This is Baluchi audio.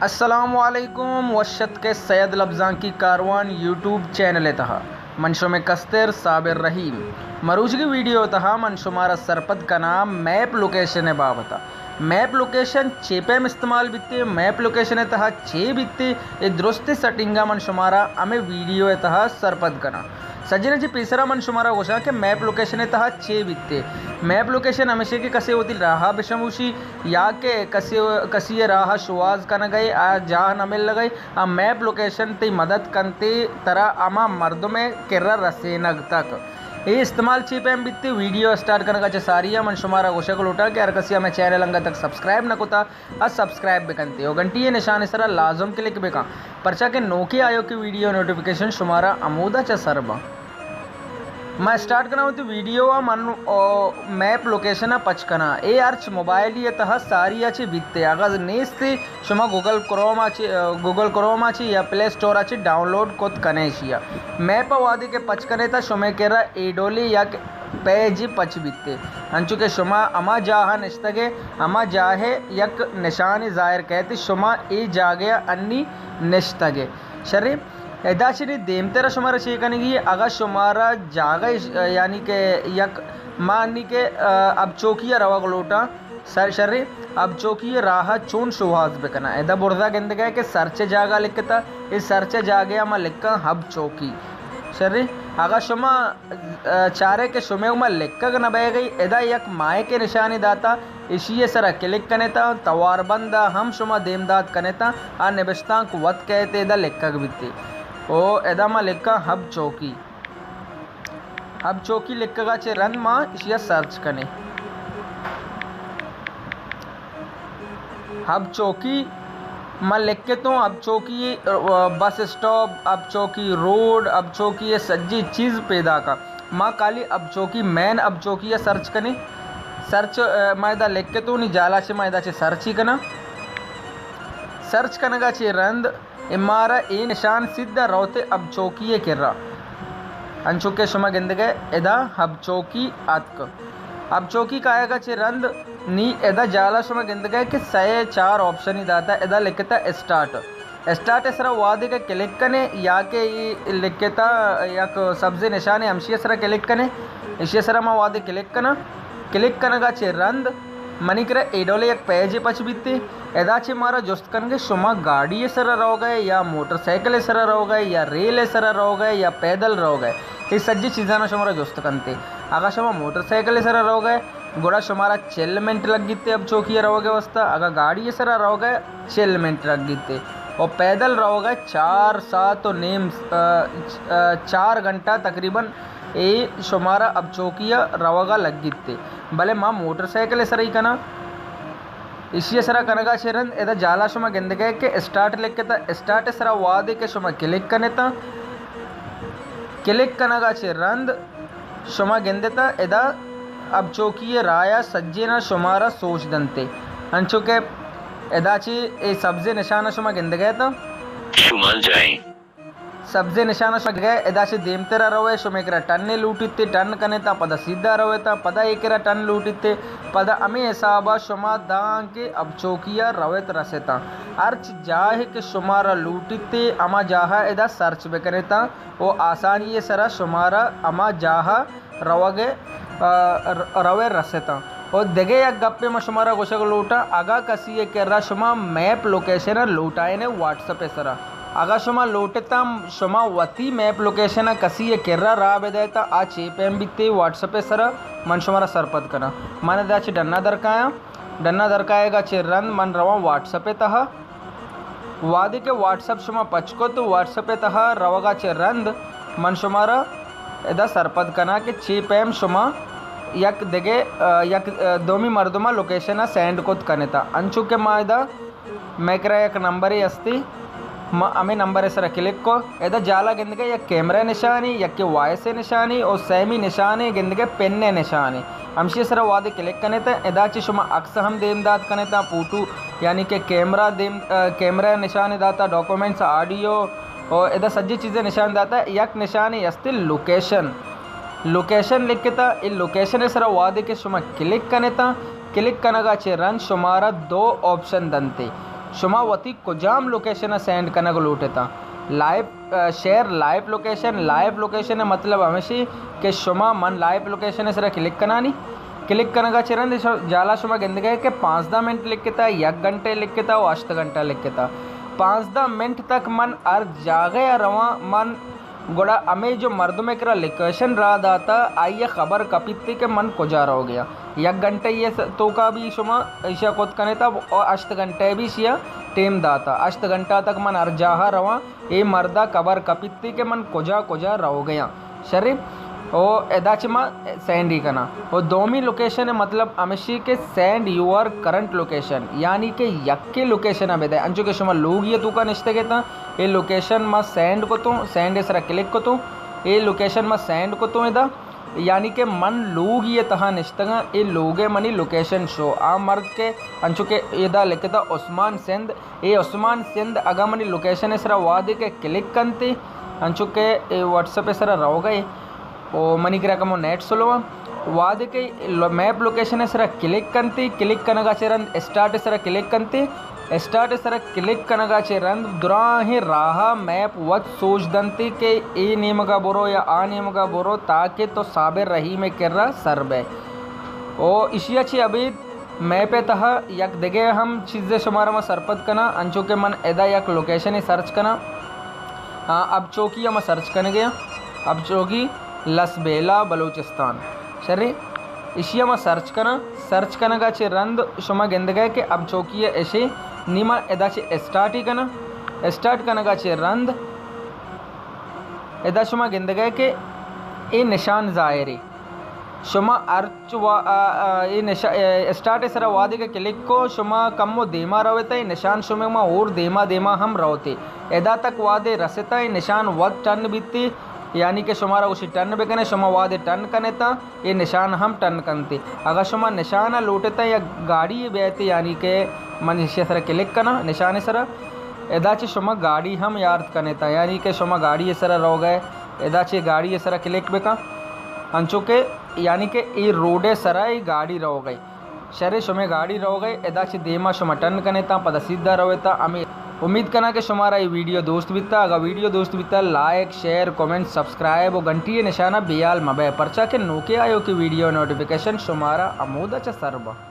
السلام علیکم، وش اتکے سید لبزانکی کاروان یوٹیوب چینل ءِ تہا۔ من شمے کستر صابر رحیم۔ مروچگی ویڈیو ءِ تہا من شمارا سرپد کناں میپ لوکیشن ءِ بابت ءَ۔ میپ لوکیشن چے پیم استعمال بیتے، میپ لوکیشن ءِ تہا چے بیتے، اے درستیں سیٹنگ ءَ من شمارا ہمے ویڈیو ءِ تہا سرپد کناں۔ سجیناں، چہ پیسرا من شمارا گوشاں کہ میپ لوکیشن ءِ تہا چے بیتے۔ میپ لوکیشن ہمیشی کہ کسے وتی راہ ءَ بشموشی یا کہ کسے، کسی ءِ راہ ءَ شوہاز کنگ ءَ ئے، آ جاہ نہ ملگ ءَ ئے، آ میپ لوکیشن تئی مدد کنتے ترا ہما مردم ءِ کرا رسینگ تک۔ اے استعمال چے پیم بیتے، ویڈیو اسٹارٹ کنگ ءَ چہ ساری ءَ من شمارا گوشگ لوٹاں کہ ہر کسی ہمے چینل انگت تک سبسکرائب نہ کتا، ءَ سبسکرائب بکنت ءُ گھنٹی ءِ نشان ءِ سرا لازم کلک بکن، پرچا کہ نوکیں آیوکیں ویڈیو ءِ نوٹیفیکیشن شمارا ہمودا چہ سر باں۔ ما اسٹارٹ کناں وتی ویڈیو ءَ، من، او، میپ لوکیشن ءَ پچ کناں۔ اے ہرچ موبائلی ءِ تہا ساری ءَ چہ بیتے، اگاں نیستے شما گوگل کروم ءَ چہ، گوگل کروم ءَ چہ یا پلے اسٹور ءَ چہ ڈاؤنلوڈ کت کنے ایشی ءَ۔ میپ ءَ وہدے کہ پچ کنے تہ شمے کرا اے ڈولی یک پیجے پچ بیتے، انچو کہ شما ہما جاہ ءَ نشتگ ئے، ہما جاہ ءِ یک نشانے ظاہر کئیت، شما اے جاگہ ءَ انی نشتگ ئے۔ شریں، ادا چہ نی دیمترا شمارا چے کنگی، اگاں شمارا جاگہ اش-، یعنی کہ یک ما انی کہ، آ، ہب چوکی ءَ روگ لوٹاں، سر-، شریں، ہب چوکی ءِ راہ ءَ چون شوہاز بکناں؟ ادا برزا گندگ ءَ ئے کہ سرچ ءِ جاگہ لکھتا، اے سرچ ءِ جاگہ ءَ ما لکھاں ہب چوکی۔ شریں، اگاں شما، آ، چارے کہ شمے گوما لکھگ نہ بئیگ ءَ ئے، ادا یک مائک ءِ نشانے داتا، ایشی ءِ سرا کلک کنے تہ، توار بند ءَ ہم شما دیم دات کنے تہ، آ نبشتانک وت کئیت ادا لکھگ بیتے۔ او ادا ما لکھاں ہب چوکی۔ ہب چوکی لکھگ ءَ چہ رند ما ایشی ءَ سرچ کنیں۔ ہب چوکی ما لکھتوں، ہب چوکی، آ، بس اسٹاپ، ہب چوکی روڈ، ہب چوکی ءِ سجی چیز پیداک ءَ۔ ما کالی ہب چوکی، مین ہب چوکی ءَ سرچ کنیں۔ سرچ، آ، ما ادا لکھتوں، نی جالا چہ ما ادا چہ سرچ ہی کناں۔ سرچ کنگ ءَ چہ رند اے مارا اے نشان سیدھا روت ہب چوکی ءِ کرا۔ انچو کہ شما گندگ ءَ ادا ہب چوکی آتک۔ ہب چوکی کایگ ءَ چہ رند نی ادا جالا شما گندگ ءَ کہ سئے چار آپشنی داتا، ادا لکھتا اسٹارٹ۔ اسٹارٹ ءِ سرا وہدے کہ کلک کنے یا کہ اے لکھتا یک سبزیں نشانے، ہمشی ءِ سرا کلک کنے۔ ایشی ءِ سرا ما وہدے کلک کناں، کلک کنگ ءَ چہ رند منی کرا اے ڈول ءَ یک پیجے پچ بیتے۔ ادا چہ مارا جست کنگ ءَ ئے شما گاڑی ءِ سرا روگ ءَ ئے یا موٹر سائیکل ءِ سرا روگ ءَ ئے یا ریل ءِ سرا روگ ءَ ئے یا پیدل روگ ءَ ئے۔ اے سجی چیزانا شمارا جست کنتے۔ اگاں شما موٹر سائیکل ءِ سرا روگ ءَ ئے، گڑا شمارا چل منٹ لگیتے ہب چوکی ءَ روگ ءِ واسطہ۔ اگاں گاڑی ءِ سرا روگ ءَ ئے، چل منٹ لگیتے۔ او پیدل روگ ءَ ئے چار ساعت و نیم، آ، آ، چار گھنٹہ تقریباً اے شمارا ہب چوکی ءَ روگ ءَ لگیتے۔ بلے ما موٹر سائیکل ءِ سرا ہی کناں۔ ایشی ءِ سرا کنگ ءَ چہ رند ادا جالا شما گندگ ءَ ئے کہ اسٹارٹ لکھتا، اسٹارٹ ءِ سرا وہدے کہ شما کلک کنتا، کلک کنگ ءَ چہ رند شما گندتا ادا ہب چوکی ءِ راہ ءَ سجینا شمارا سوج دنتے۔ انچو کہ ادا چہ اے سبزیں نشان ءَ شما گندگ ءَ ئے تہ۔ شمال جائیں۔ سبزیں نشان ءَ شما گندگ ءَ ئے، ادا چہ دیمترا روئے، شمے کرا ٹنے لوٹیتے، ٹن کنتا، پدا سیدھا روئے تہ، پدا اے کرا ٹن لوٹیتے، پدا ہمے حساب ءَ شما دانکہ ہب چوکی ءَ رویت رستا۔ ہرچ جاہے کہ شمارا لوٹیتے، ہما جاہ ءَ ادا سرچ بکنتا و آسانی ءِ سرا شمارا ہما جاہ ءَ روگ ءَ، آ، ر-، روئے رستاں۔ و دگہ یک گپے من شمارا گوشگ لوٹاں، اگاں کسی ءِ کرا شما میپ لوکیشن ءَ لوٹائینے واٹس ایپ ءِ سرا، اگاں شما لوٹتاں شما وتی میپ لوکیشن ءَ کسی ءِ کرا راہ بدئیتاں، آ چے پیم بیتے واٹس ایپ ءِ سرا، من شمارا سرپد کناں۔ من ادا چہ ڈنا درکایاں، ڈنا درکایگ ءَ چہ رند من رواں واٹس ایپ ءِ تہا۔ وہدے کہ واٹس ایپ شما پچ کت، واٹس ایپ ءِ تہا روگ ءَ چہ رند من شمارا ادا سرپد کناں کہ چے پیم شما یک دگہ، آ، یک، آ، دومی مردم ءَ لوکیشن ءَ سینڈ کت کنتا۔ انچو کہ ما ادا مئے کرا یک نمبرے ہستی، ما ہمے نمبر ءِ سرا کلک کو۔ ادا جالا گندگ ءَ یک کیمرہ نشانے، یکے وائس نشانے و سیمی نشانے گندگ ءَ پن نشانے۔ ہمشی ءِ سرا وہدے کلک کنیت، ادا چہ شما عکس ہم دیم دات کنیت، فوٹو یعنی کہ کیمرہ دیم، آ، کیمرہ نشان داتا، ڈاکومنٹس، آڈیو، و ادا سجی چیزیں نشان داتا۔ یک نشانے ہستی لوکیشن، لوکیشن لکھتا۔ اے لوکیشن ءِ سرا وہدے کہ شما کلک کنیت، کلک کنگ ءَ چہ رند شمارا دو آپشن دنتے۔ شما وتی کجام لوکیشن ءَ سینڈ کنگ لوٹتاں؟ لائیو، آ، share live location. Live location ءِ مطلب ہمیشی کہ شما، من لائیو لوکیشن ءِ سرا کلک کنانی۔ کلک کنگا چہ رند ش-، جالا شما گندگئے کہ پانزدہ منٹ لکھتا، یک گھنٹے لکھتا و ہشت گھنٹہ لکھتا۔ پانزدہ منٹ تک من ہر جاگہ ءَ رواں، من گڑا ہمے جو مردم ءِ کرا لوکیشن راہ داتا، آئی ءَ خبر کپیت کہ من کجا روگیاں۔ یک گھنٹہ یہ س-، توکا بھی شما ایشا کت کنیتا و ہشت گھنٹہ بھی شیا ٹیم داتا۔ ہشت گھنٹہ تک من ہر جاہا رواں، اے مردا خبر کپیت کہ من کجا کجا روگیاں۔ شریں؟ او ادا چہ ما سینڈ ای کناں۔ او دومی لوکیشن ءِ مطلب ہمیشی کہ سینڈ یور کرنٹ لوکیشن، یعنی کہ یکے لوکیشن ءَ بدئے۔ انچو کہ شما لوگی ءِ توکا نشتگ اتاں، اے لوکیشن ما سینڈ کتوں، سینڈ ءِ سرا کلک کتوں، اے لوکیشن ما سینڈ کتوں ادا، یعنی کہ من لوگی ءِ تہا نشتگاں، اے لوگ ءِ منی لوکیشن شو۔ آ مرد کہ انچو کہ ادا لکھتا عثمان سندھ، اے عثمان سندھ اگاں منی لوکیشن ءِ سرا وہدے کہ کلک کنت، انچو کہ اے واٹس ایپ ءِ سرا روگئے، او منی کرا کمو نیٹ سلو آں۔ وہدے کہ لو-، میپ لوکیشن ءِ سرا کلک کنت، کلک کنگا چہ رند اسٹارٹ ءِ سرا کلک کنت، اسٹارٹ ءِ سرا کلک کنگا چہ رند دراہیں راہا میپ وت سوج دنت کہ اے نیمگا برو یا آ نیمگا برو، تاکہ تو صابر رحیم ءِ کرا سر بئے۔ او اشیا چہ ابید میپ ءِ تہا یک دگہ ہم چیزے شمارا ما سرپد کناں، انچو کہ من ادا یک لوکیشنے سرچ کناں۔ آ، اب چوکی ءَ ما سرچ کنگے آں۔ اب چوکی لسبیلہ بلوچستان۔ شریں، اشی ءَ ما سرچ کناں۔ سرچ کنگا چہ رند شما گندگئے کہ اب چوکی ءَ اشی، نی ما ادا چہ اسٹارٹ ای کناں۔ اسٹارٹ کنگا چہ رند ادا شما گندگئے کہ اے نشان ظاہر ای۔ شما ہرچ وا-، آ، آ، اے نشا-، اے اسٹارٹ ءِ سرا وہدے کہ کلک کو، شما کمو دیما رویت، اے نشان شمے ما اور دیما دیما ہم روتے۔ ادا تک وہدے رستا، اے نشان وت ٹن بیتی، یعنی کہ شمارا گوشی ٹن بکنے، شما وہدے ٹن کنیتا، اے نشان ہم ٹن کنتے۔ اگاں شما نشان لوٹتا یا گاڑی بیتے، یعنی کہ من اشی سرا کلک کناں، نشان سرا، ادا چہ شما گاڑی ہم یارت کنیتا، یعنی کہ شما گاڑی سرا روگئے، ادا چہ گاڑی سرا کلک بکن، انچو کہ یعنی کہ اے روڈ ءِ سرا اے گاڑی روگئے۔ شریں، شمے گاڑی روگئے، ادا چہ دیما شما ٹن کنیتاں، پدا سیدھا رویتاں۔ ہمے امید کناں کہ شمارا اے ویڈیو دوست بیتا۔ اگاں ویڈیو دوست بیتا، لائک، شیئر، کمنٹ، سبسکرائب و گھنٹی ءِ نشانہ بیال مبئے، پرچا کہ نوکیں آیوکیں ویڈیو نوٹیفیکیشن شمارا ہمودا چہ سر باں۔